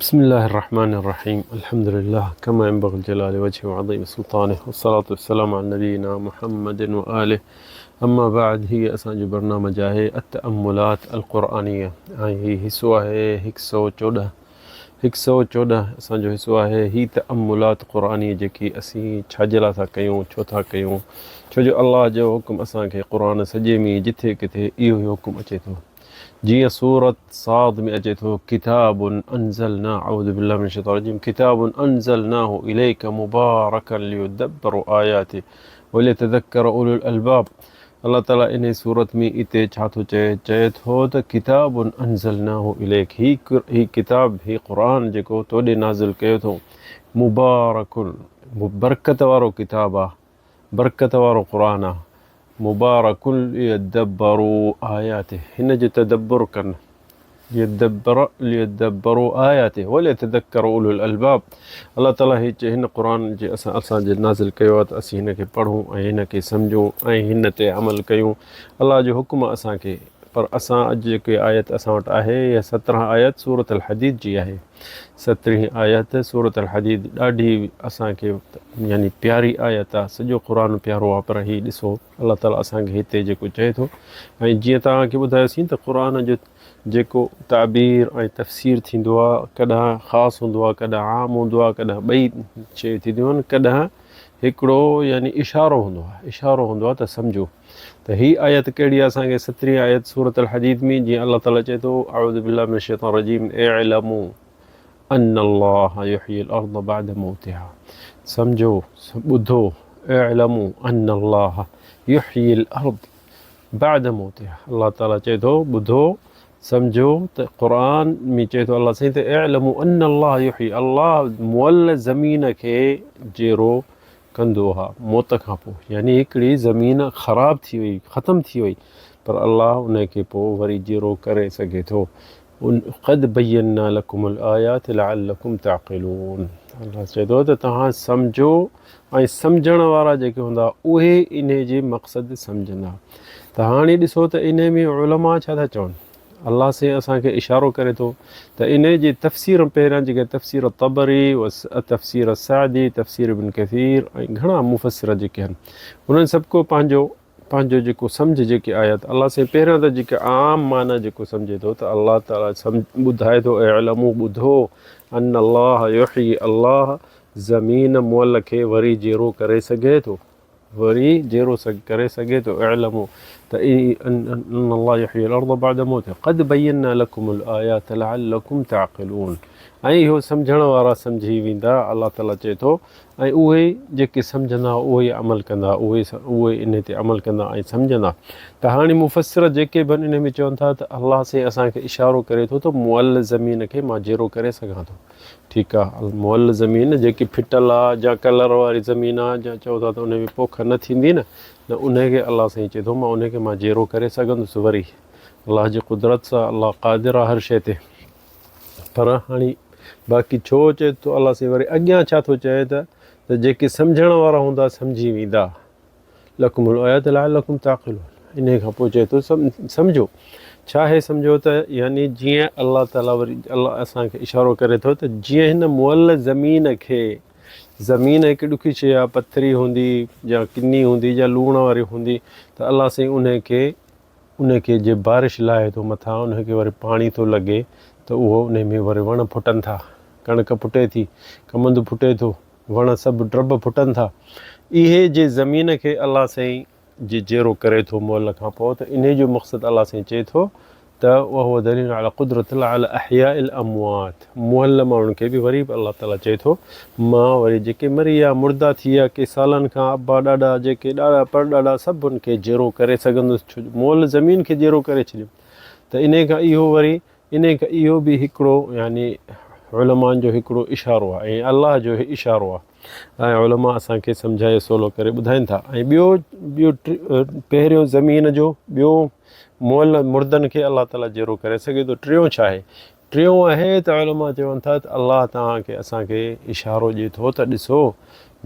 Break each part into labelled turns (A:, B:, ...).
A: بسم الله الرحمن الرحيم الحمد لله كما ينبغي لجلال وجهه وعظيم سلطانه والصلاة والسلام على نبينا محمد وآله اما بعد هي اسان جو برنامج آهي التأملات القرآنية ۽ هي حصو آهي هڪ سئو چوڏهن هڪ سئو چوڏهن اسان جو حصو آهي هي تأملات قرآنية جيڪي اسين ڇا جي لاء ٿا ڪيون ڇو ٿا ڪيون ڇو جو الله جو حڪم اسان کي قرآن سڄي ۾ جٿي ڪٿي اهو ئي حڪم اچي ٿو جيئن سورة صاد ۾ اچي ٿو ڪتاب انزلنا اعوذ بالله من الشيطان الرجيم ڪتاب انزلناه اليك مبارڪا ليدبروا آياته وليتذڪر اولو الالباب الله تعالي انهي سورت ۾ اتي ڇا ٿو چئي چئي ٿو ته ڪتاب انزلناه اليك هي هي ڪتاب هي قرآن جيڪو تو ڏي نازل ڪيو اٿئون مبارڪ برڪت وارو ڪتاب آ برڪت وارو قرآن آ مبارڪ ليدبروا آياته هن جو تدبر ڪن ليدبر ليدبروا آياته وليتذڪر اولو الالباب الله تعالي هي چي هن قرآن جي اسان اسان جي نازل ڪيو آ ته اسين هن کي پڙهون ۽ هن کي سمجهون ۽ هن تي عمل ڪيون الله جو حڪم آ اسان کي پر اسان اڄ جيڪي آيت اسان وٽ آهي اها سترهن آيت سورة الحديد جي آهي سترهين آيت سورة الحديد ڏاڍي اسان کي يعني پياري آيت آ سڄو قرآن پيارو آ پر هي ڏسو الله تعالي اسان کي هتي جيڪو چئي ٿو ۽ جيئن توهان کي ٻڌايوسين ته قرآن جو جيڪو تعبير ۽ تفسير ٿيندو آ ڪڏهن خاص هوندو آ ڪڏهن عام هوندو آ ڪڏهن ٻئي شيون ٿينديون آهن ڪڏهن هڪڙو يعني اشارو هوندو آ اشارو هوندو آ ته سمجهو ته هي آيت ڪهڙي آهي اسان کي سترهين آيت سورة الحديد ۾ جيئن الله تعالي چئي ٿو اعوذ بالله من الشيطان الرجيم اعلموا ان الله يحيي الارض بعد موتها سمجهو ٻڌو اعلموا ان الله يحيي الارض بعد موتها الله تعالي چئي ٿو ٻڌو سمجهو ته قرآن ۾ چئي ٿو الله سائين ته اعلموا ان الله يحيي الله مئل زمين کي جيرو ڪندو ها موت کان پوء يعني هڪڙي زمين خراب ٿي وئي ختم ٿي وئي پر الله ان کي پوء وري جيرو ڪري سگهي ٿو قد بينا لڪم الآيات لعلڪم تعقلون الله چئي ٿو ته توهان سمجهو ۽ سمجهڻ وارا جيڪي هوندا اهي انهي جي مقصد سمجهندا ته هاڻي ڏسو ته انهي ۾ علماء ڇا ٿا چون الله سائين اسان کي اشارو ڪري ٿو ته انهي جي تفسير پهريان جيڪي تفسير طبري و تفسير سعدي تفسير ابن كثير ۽ گهڻا مفسر جيڪي آهن انهن سڀ ڪو پنهنجو پنهنجو جيڪو سمجھ جيڪي آيات الله سائين پهريان ته جيڪي عام معنی جيڪو سمجھي ٿو ته الله تعالي سمجھ ٻڌائي ٿو اعلمو ٻڌو ان الله يحيي الله زمين مئل کي وري جيئرو ڪري سگهي ٿو وري جيئرو ڪري سگهي ٿو اعلموا ته ان الله يحيي الارض بعد موتها قد بينا لكم الايات لعلكم تعقلون ۽ اهو سمجهڻ وارا سمجهي ويندا الله تعالي چئي ٿو ۽ اهي جيڪي سمجهندا اهي عمل ڪندا اهي اهي انهي تي عمل ڪندا ۽ سمجهندا ته هاڻي مفسر جيڪي به انهي ۾ چون ٿا ته الله سائين اسان کي اشارو ڪري ٿو ته مئل زمين کي مان جيئرو ڪري سگهان ٿو ٺيڪ آ مئل زمين جيڪي ڦٽل آ جا ڪلر واري زمين آ جا چئو ٿا ته ان ۾ پوک نه ٿيندي نه نه ان کي الله سائين چئي ٿو مان ان کي مان جيئرو ڪري سگهندس وري الله جي قدرت سان الله قادر آ هر شيء تي پر هاڻي باقي ڇو چئي ٿو الله سائين وري اڳيان ڇا ٿو چئي ته ته جيڪي سمجهڻ وارا هوندا سمجهي ويندا لڪم الايات لعلڪم تعقلون انهي کان پوء چئي ٿو سمجهو ڇا آهي سمجهو ته يعني جيئن الله تعالي وري الله اسان کي اشارو ڪري ٿو ته جيئن هن مئل زمين کي زمين هڪ ڏکي شيء آهي پٿري هوندي يا ڪني هوندي يا لوڻ واري هوندي ته الله سائين انهي کي انهي کي جي بارش لاهي ٿو مٿان انهي کي وري پاڻي ٿو لڳي ته اهو انهي ۾ وري وڻ ڦٽن ٿا ڪڻڪ ڦٽي ٿي ڪمند ڦٽي ٿو وڻ سڀ ڊرٻ ڦٽن ٿا. اهي جي زمين کي الله سائين جي جيئرو ڪري ٿو مئل کان پوء ته انهي جو مقصد الله سائين چئي ٿو ته وهو دليل علي قدرت الله علي احياء الاموات مئل ماڻهن کي به وري به الله تعالي چئي ٿو مان وري جيڪي مري ويا مردا ٿي ويا ڪي سالن کان ابا ڏاڏا جيڪي ڏاڏا پر ڏاڏا سڀن کي جيئرو ڪري سگهندس ڇو جو مئل زمين کي جيئرو ڪري ڇڏيم ته انهي کان اهو وري انهيء کان اهو به هڪڙو يعني علمائن جو هڪڙو اشارو آهي ۽ الله جو اشارو آهي ۽ علماء اسان کي سمجهائي سولو ڪري ٻڌائين ٿا ۽ ٻيو ٻيو پهريون زمين جو ٻيو مئل مردن کي الله تعاليٰ جيئرو ڪري سگهي ٿو ٽيون ڇا آهي ٽيون آهي ته علماء چون ٿا ته الله توهان کي اسان کي اشارو ڏئي ٿو ته ڏسو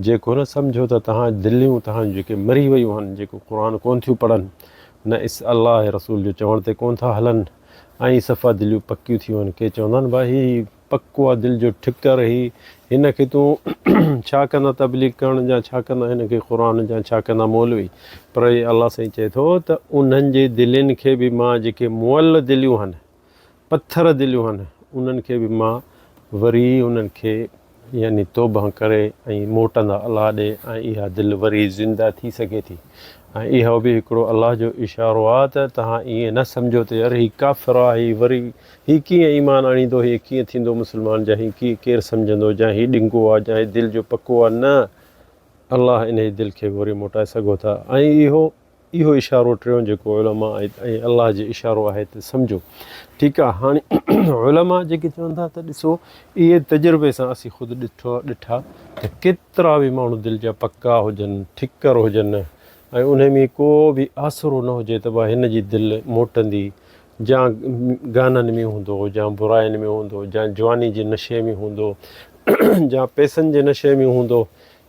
A: جيڪو نه سمجهو ته توهان دليون توهان جيڪي مري ويون آهن جيڪو قرآن ڪون ٿيون پڙهن نه اس الله رسول جو چوڻ تي ڪون ٿا هلن ۽ صفا دليون پڪيون ٿي وڃن. ڪي چوندا آهن ڀاء هي پڪو آ دل جو ٺڪر هي هن کي تون ڇا ڪندا تبليغ ڪرڻ جا ڇا ڪندا هن کي قرآن جا ڇا ڪندا مولوي پر الله سائين چئي ٿو ته انهن جي دلين کي به مان جيڪي مئل دليون هن پٿر دليون هن انهن کي به مان وري انهن کي يعني توبه ڪري ۽ موٽندا الله ڏي ۽ اها دل وري زنده ٿي سگهي ٿي ۽ اهو به هڪڙو الله جو اشارو آ ته توهان ائين نه سمجهو ته يار هي ڪافر آ هي وري هي ڪيئن ايمان آڻيندو هي ڪيئن ٿيندو مسلمان جا هي ڪيئن ڪير سمجهندو جا هي ڏنگو آ جا هي دل جو پڪو آ نه الله انهي دل کي به وري موٽائي سگهو ٿا ۽ اهو اهو اشارو ٽيون جيڪو علماء ۽ الله جي اشارو آهي ته سمجهو ٺيڪ آ هاڻي علماء جيڪي چون ٿا ته ڏسو اهي تجربي سان اسين خود ڏٺو ڏٺا ته ڪيترا به ماڻهو دل جا پڪا هجن ٺڪر هجن ۽ انهي ۾ ڪو به آسرو نه هجي ته ڀا هن جي دل موٽندي جا گانن ۾ هوندو جا براين ۾ هوندو جا جواني جي نشي ۾ هوندو جا پئسن جي نشي ۾ هوندو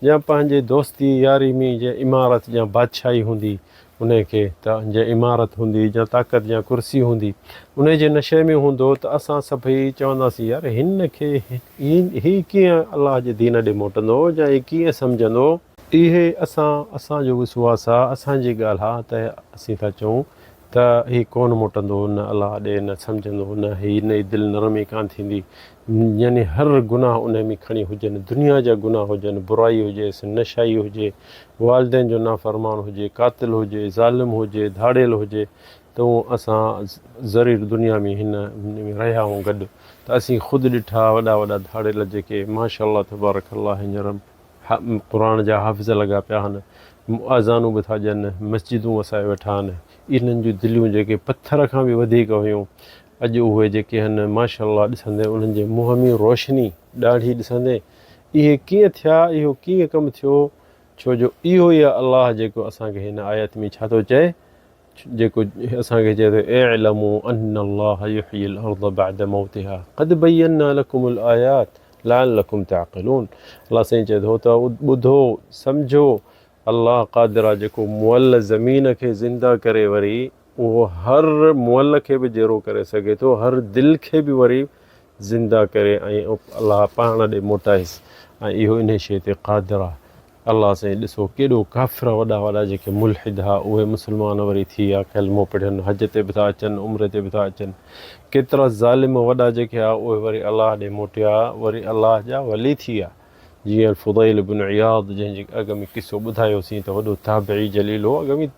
A: يا پنهنجي دوستي ياري ۾ جنهن امارت يا بادشاهي هوندي انهي کي ته جنهن امارت هوندي يا طاقت يا ڪرسي هوندي انهي جي نشي ۾ هوندو ته اسان سڀئي چونداسين يار هن کي هي ڪيئن الله جي دين ڏي موٽندو يا هي ڪيئن سمجهندو. اهي اسان اسان جو وسواس آ اسان جي ڳالهه آ ته اسين ٿا چئون ته هي ڪونه موٽندو نه الله ڏي نه سمجهندو نه هي نه ئي دل نرمي ڪانه ٿيندي يعني هر گناهه انهي ۾ کڻي هجن دنيا جا گناهه هجن برائي هجيس نشائي هجي والدين جو نافرمان هجي قاتل هجي ظالم هجي ڌاڙيل هجي ته اسان ضرير دنيا ۾ هن ۾ رهيا آهيون گڏ ته اسين خود ڏٺا وڏا وڏا ڌاڙيل جيڪي ماشاء الله تبارڪ الله هينئر قرآن جا حافظ لڳا پيا آهن، اذانون به ٿا ڏين، مسجدون وسائي ويٺا آهن، انهن جون دليون جيڪي پٿر کان به وڌيڪ هيون، اڄ اهي جيڪي آهن ماشاء الله ڏسندين انهن جي منهن ۾ روشني، ڏاڙهي ڏسندين، اهي ڪيئن ٿيا، اهو ڪيئن ڪم ٿيو، ڇو جو اهو ئي آهي الله جيڪو اسان کي هن آيت ۾ ڇا ٿو چئي، جيڪو اسان کي چئي ٿو اعلموا ان الله يحيي الارض بعد موتها قد بينا لكم الايات لعلكم تعقلون الله سائين چئي ٿو ته ٻڌو سمجهو الله قادر آ جيڪو مئل زمين کي زنده ڪري وري اهو هر مئل کي به جيئرو ڪري سگهي ٿو هر دل کي به وري زنده ڪري ۽ الله پاڻ ڏي موٽائيس ۽ اهو انهي شيء تي قادر آ الله سائين ڏسو ڪيڏو ڪافر وڏا وڏا جيڪي ملحد ها اهي مسلمان وري ٿي ويا ڪلمو پڙهن حج تي به ٿا اچن عمري تي به ٿا اچن ڪيترا ظالم وڏا جيڪي ها اهي وري الله ڏي موٽيا وري الله جا ولي ٿي ويا جيئن الفضيل بن عياض جنهن جي اڳ ۾ قصو ٻڌايوسين ته وڏو تابعي جليل هو اڳ ۾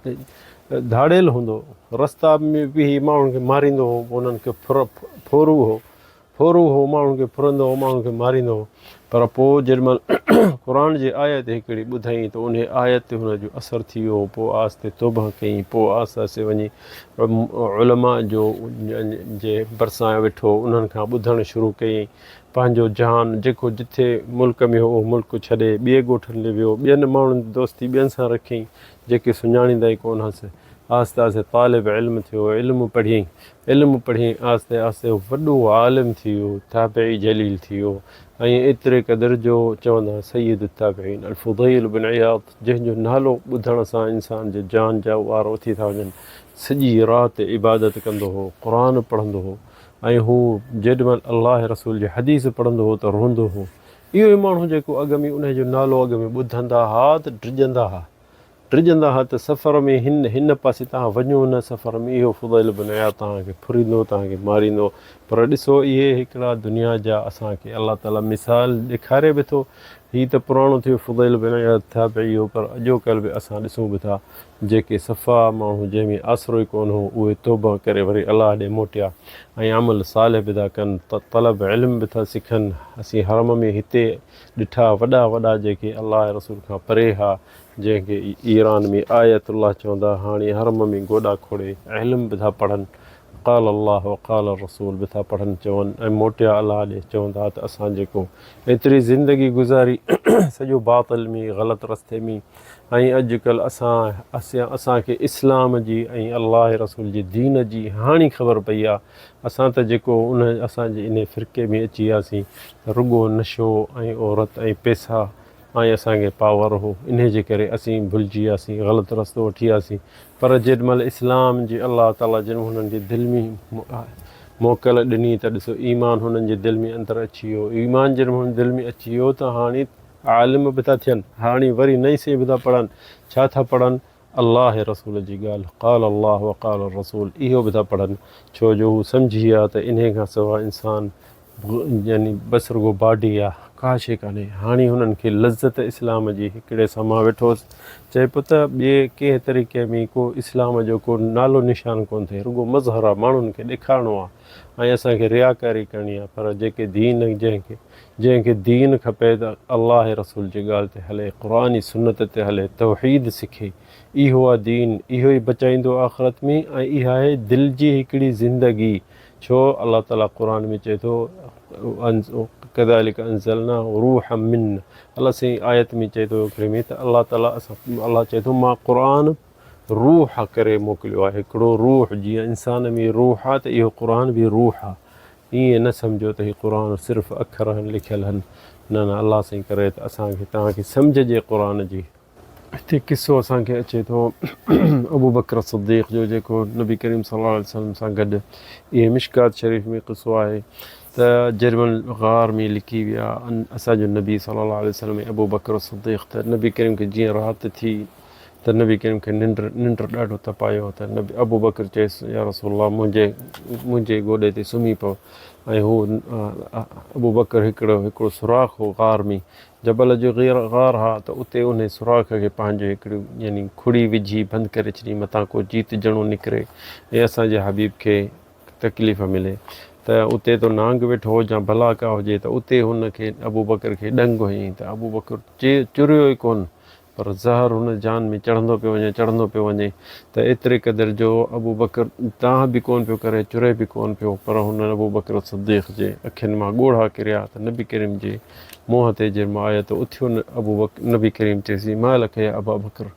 A: ڌاڙيل هوندو رستا ۾ بيهي ماڻهن کي ماريندو هو انهن کي ڦورو هو ڦورو هو، ماڻهن کي ڦرندو هو، ماڻهن کي ماريندو هو، پر پوء جيڏي مهل قرآن جي آيت هڪڙي ٻڌائين ته انهيء آيت تي هن جو اثر ٿي ويو، پوء آهستي توبه ڪيائين، پوء آهستي آهستي وڃي علماء جو جي ڀرسان ويٺو، انهن کان ٻڌڻ شروع ڪيائين، پنهنجو جهان جيڪو جٿي ملڪ ۾ هو، اهو ملڪ ڇڏي ٻئي ڳوٺن ڏي ويو، ٻين ماڻهن جي دوستي ٻين سان رکيائين، جيڪي سڃاڻيندا ئي ڪونه هئس. آهستي آهستي طالب علم ٿيو، علم پڙهيائين، علم پڙهي آهستي آهستي وڏو عالم ٿي ويو، تابعي جليل ٿي ويو ۽ ايتري قدر جو چوندا سيد التابعين الفضيل بن عياض جنهن جو نالو ٻڌڻ سان انسان جي جان جا وار اٿي ٿا وڃن، سڄي رات عبادت ڪندو هو، قرآن پڙهندو هو ۽ هو جيڏي مهل الله رسول جي حديث پڙهندو هو ته روئندو هو. اهو ئي ماڻهو جيڪو اڳ ۾ انهي جو نالو اڳ ۾ ٻڌندا ها ته ڊڄندا ها. ڊڄندا ها ته سفر ۾ هن هن پاسي توهان وڃو نه سفر ۾ اهو فضيل بن عياض توهان کي ڦريندو توهان کي ماريندو پر ڏسو اهي هڪڙا دنيا جا اسان کي الله تعالي مثال ڏيکاري به ٿو هي ته پراڻو ٿيو فضيل بن عياض تابعي هو پر اڄوڪلهه به اسان ڏسون به ٿا جيڪي صفا ماڻهو جنهن ۾ آسرو ئي ڪونه هو اهي توبه ڪري وري الله ڏي موٽيا ۽ عمل صالح به ٿا ڪن طلب علم به ٿا سکن اسين حرم ۾ هتي ڏٺا وڏا وڏا جيڪي الله رسول کان پري ها جنهن کي ايران ۾ آيت الله چوندا هاڻي حرم ۾ گوڏا کوڙي علم به ٿا پڙهن قال الله وقال الرسول به ٿا پڙهن چون ۽ موٽيا الله ڏي چوندا ته اسان جيڪو ايتري زندگي گذاري سڄو باطل ۾ غلط رستي ۾ ۽ اڄ ڪلهه اسان اسان کي اسلام جي ۽ الله رسول جي دين جي هاڻي خبر پئي آ اسان ته جيڪو ان اسان جي انهي فرقي ۾ اچي وياسين ته رڳو نشو ۽ عورت ۽ پيسا ۽ اسان کي پاور هو انهي جي ڪري اسين ڀلجي وياسين غلط رستو وٺي وياسين پر جيڏ مهل اسلام جي الله تعالي جن هنن جي دل ۾ موڪل ڏني ته ڏسو ايمان هنن جي دل ۾ اندر اچي ويو. ايمان جڏهن هنن دل ۾ اچي ويو ته هاڻي عالم به ٿا ٿين. هاڻي وري نئين سين به ٿا پڙهن. ڇا ٿا پڙهن؟ الله ۽ رسول جي ڳالهه، قال الله وقال الرسول، اهو به ٿا پڙهن. ڇو جو هو سمجهي ويا ته انهي کان سواء انسان يعني بس رڳو باڊي آ، ڪا شيء ڪانهي. هاڻي هنن کي لذت اسلام جي هڪڙي سان مان ويٺو هوس، چئي پيو ته ٻئي ڪنهن طريقي ۾ ڪو اسلام جو ڪو نالو نشان ڪونه ٿئي، رڳو مظهر آ، ماڻهن کي ڏيکارڻو آ ۽ اسان کي رياڪاري ڪرڻي آ، پر جيڪي دين جنهن کي جنهن کي دين کپي ته الله ۽ رسول جي ڳالهه تي هلي، قرآني سنت تي هلي، توحيد سکي، اهو آ دين، اهو ئي بچائيندو آخرت ۾ ۽ اها آهي دل جي هڪڙي زندگي، ڇو الله تعالي قرآن ۾ چئي ٿو ڪذالڪ انزلناه روحا منا الله سائين آيت ۾ چئي ٿو هڪڙي ۾ ته الله تعالي اسان الله چئي ٿو مان قرآن روح ڪري موڪليو آهي هڪڙو روح جيئن انسان ۾ روح آهي ته اهو قرآن به روح آهي ائين نه سمجهو ته هي قرآن صرف اکر آهن لکيل آهن نه نه الله سائين ڪري ته اسان کي توهان کي سمجهه جي قرآن جي هتي قصو اسان کي اچي ٿو ابوبڪر صديق جو جيڪو نبي ڪريم صلي الله عليه وسلم سان گڏ اهي مشڪات شريف ۾ قصو آهي ته جرمن غار ۾ لڪي ويا اسان جو نبي صلي الله عليه وسلم ۽ ابوبڪر صديق ته نبي ڪريم کي جيئن رات ٿي ته نبي ڪريم کي ننڊ ننڊ ڏاڍو تپايو ته نبي ابوبڪر چيس يا رسول الله منهنجي منهنجي گوڏي تي سمهي پئو ۽ هو ابوبڪر هڪڙو هڪڙو سوراخ هو غار ۾ جبل جو غار ها ته اتي انهي سوراخ کي پنهنجو هڪڙي يعني کڙي وجهي بند ڪري ڇڏي متان ڪو جيت جڻو نڪري ۽ اسان جي حبيب کي تڪليف ملي ته اتي تو نانگ ويٺو هو جا بلا ڪا هجي ته اتي هن کي ابوبڪر کي ڏنگ هنئين ته ابوبڪر چريو ئي ڪونه پر زهر هن جان ۾ چڙهندو پيو وڃي، چڙهندو پيو وڃي ته ايتري قدر جو ابوبڪر دانهن به ڪونه پيو ڪري، چري به ڪونه پيو، پر هن ابوبڪر صديق جي اکين مان ڳوڙها ڪريا ته نبي ڪريم جي منهن تي جنهن مان آيا ته اٿيو ابوبڪر نبي ڪريم چيس ما لک يا ابابڪر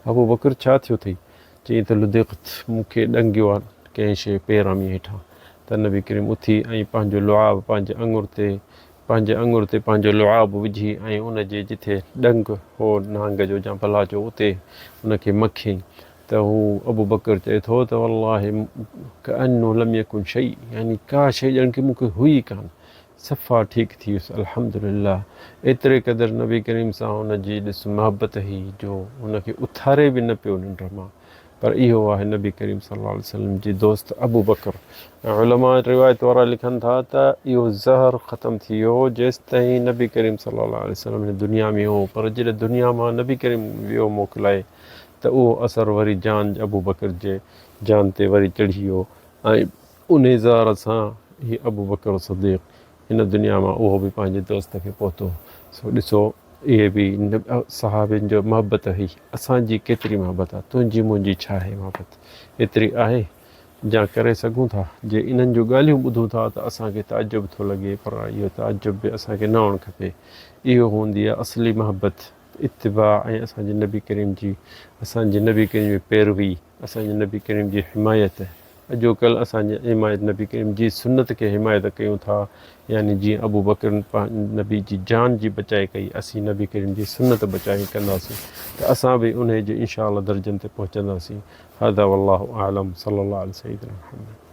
A: ابوبڪر ڇا ٿيو اٿئي؟ چيائين ته لدغت مون کي ڏنگيو آ ڪنهن شيء پير ۾ هيٺان ته نبي ڪريم اٿي ۽ پنهنجو لعاب پنهنجي اڱر تي پنهنجي اڱر تي پنهنجو لعاب وجهي ۽ ان جي جٿي ڏنگ هو نانگ جو جا بلا جو اتي ان کي مکيائين ته هو ابوبڪر چئي ٿو ته والله ڪأنه لم يڪن شيء يعني ڪا شيء ڄڻ ڪي مون کي هئي ئي ڪانه صفا ٺيڪ ٿي ويس الحمدلله ايتري قدر نبي ڪريم سان ان جي ڏس محبت هئي جو ان کي اٿاري به نه پيو ننڊ مان پر اهو آهي نبي ڪريم صلي الله عليه وسلم جي دوست ابوبڪر ۽ علماء روايت وارا لکن ٿا ته اهو زهر ختم ٿي ويو جيستائين نبي ڪريم صلي الله عليه وسلم هن دنيا ۾ هو پر جڏهن دنيا مان نبي ڪريم ويو موڪلائي ته اهو اثر وري جان ابوبڪر جي جان تي وري چڙهي ويو ۽ انهي زهر سان هي ابوبڪر صديق هن دنيا مان اهو به پنهنجي دوست کي پهتو. سو ڏسو اهي به صحابين جو محبت هئي. اسان جي ڪيتري محبت آهي؟ تنهنجي منهنجي ڇا آهي محبت؟ ايتري آهي جا ڪري سگهون ٿا؟ جي انهن جون ڳالهيون ٻڌون ٿا ته اسان کي تعجب ٿو لڳي پر اهو تعجب به اسان کي نه هئڻ کپي. اهو هوندي آهي اصلي محبت، اتباع ۽ اسان جي نبي ڪريم جي اسان جي نبي ڪريم جي پيروي. اسان جي نبي ڪريم جي حمايت اڄوڪلھ اسان جي حمايت نبي ڪريم جي سنت کي حمايت ڪيون ٿا يعني جيئن ابوبڪر نبي جي جان جي بچائي ڪئي اسين نبي ڪريم جي سنت بچائي ڪنداسين ته اسان به انهي جي انشاء الله درجن تي پهچنداسين هذا والله اعلم صلي الله علي سيدنا محمد.